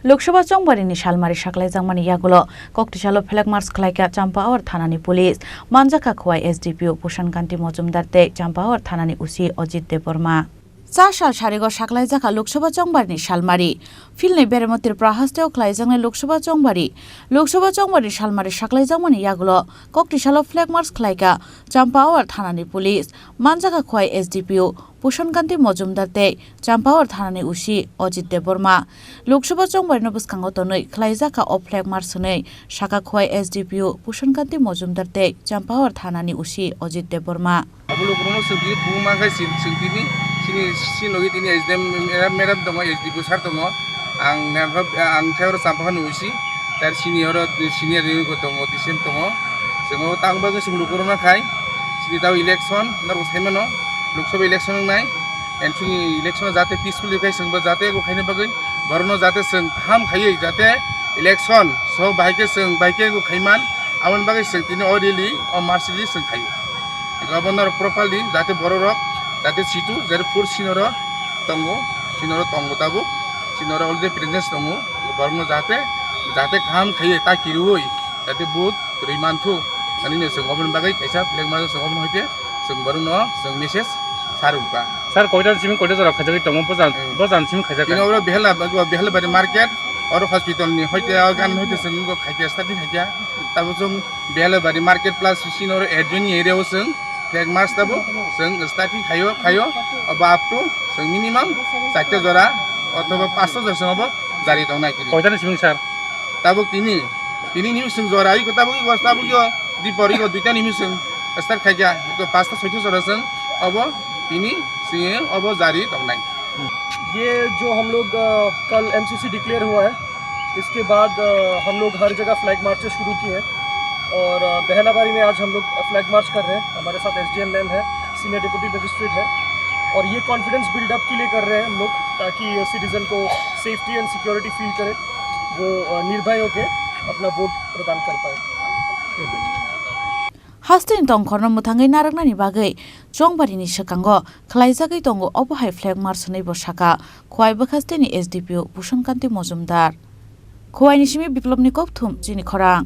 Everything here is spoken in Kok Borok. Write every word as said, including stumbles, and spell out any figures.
Lok Sabha chongbarini salmari saklaijakmani yagulo koktisalo flag march khlaikha Champawar thanani police, manjakha Khowai S D P O Pushan Kanti Mojumdar tei Champawar thanani O C Ajit Debbarma. Cha sal sarigo saklaijakha Lok Sabha chongbarini salmari. Philni beremo Tripura hasteo khlaijaknai Lok Sabha chongbari. Lok Sabha chongbari salmari saklaijakmani yagulo koktisalo flag march khlaikha Champawar thanani police, manjakha Khowai S D P O Pushan Kanti Mojumdar tei Champawar thanani O C Ajit Debbarma. Lok Sabha chongbarino bwskango tonwi khlaijakha o flag march hwnwi sakha Khowai S D P O Pushan Kanti Mojumdar tei Champawar thanani O C Ajit Debbarma. Abo lukurokno chwng tini phunukma khe chwng, chwng tini chini, chini logi tini S D M madam, madam tongo, S D P O sir tongo. Ang, ang khe oro Champawar ni O C, tar senior, senior tongo, D C M tongo. Chwng abo tang bagwi chwng lukurokno khai, chini tabo election norok sai mano, Lok Sabha election wngnai. And chini election jate peacefully khai chwngbo jate abo khaina bagwi borokno jate chwng kaham khaiwi jate election so bahai khe chwng bahai khe abo khaiman, aboni bagwi chwng tini o rally, o march rally chwng khaio. Governor properly jate borok rok jate situ jate pur sinoro tongo, sinoro tongo tabuk, sinoro already presence tongo, borokno jate, jate kaham khaiwi ta kiriwi jate vote rwi manthu, ani no chwng oboni bagwi kaisa flag march chwng oboni hoite chwng borokno chwng message sa rwkha. Sir, koita simi koita jora khaijagwi tongo, bojan, hmm, bojan simi khaijak. Tini oro Behela, Behela bari market, oro hospital ni hoite, o gan hoite chwng khaikha, starting khaikha, tabo chwng Behela bari market plus sini oro adjoining area o chwng flag march tabo chwng starting khaio, khaio, abo up to chwng minimum charta jora othoba panchta jora chwng abo jari tongnai tini. Koita ni simi sir? Tabuk tini, tini ni chwng jora iko tabuk iko tabuk yo dipor iko duita ni chwng start khaikha, iko panchta soita jora chwng abo tini chwng abo jari tongnai. ये जो हम लोग, अ, कल MCC declare हुआ है, इसके बाद, अ, हम लोग हर जगह फ्लैग मार्चेस शुरू किए हैं और, अ, बेहलाबारी में आज हम लोग फ्लैग मार्च कर रहे हैं। हमारे साथ एसडीएम मैम है, सीनियर डिप्टी मजिस्ट्रेट है और ये कॉन्फिडेंस बिल्डअप के लिए कर रहे हैं हम लोग, ताकि सिटीजन को सेफ्टी एंड सिक्योरिटी फील करे, वो, अ, निर्भय होके अपना वोट प्रदान कर पाए। Hasteni tongkhorno mwthangwi narwknani bagwi chongbarini swkango khlaijagwi tongo, obo hai flag march hwnwi bo sakha Khowai bwkhasteni S D P O Pushan Kanti Mojumdar. Khowaini simi Biplobni kokthum chini khorang.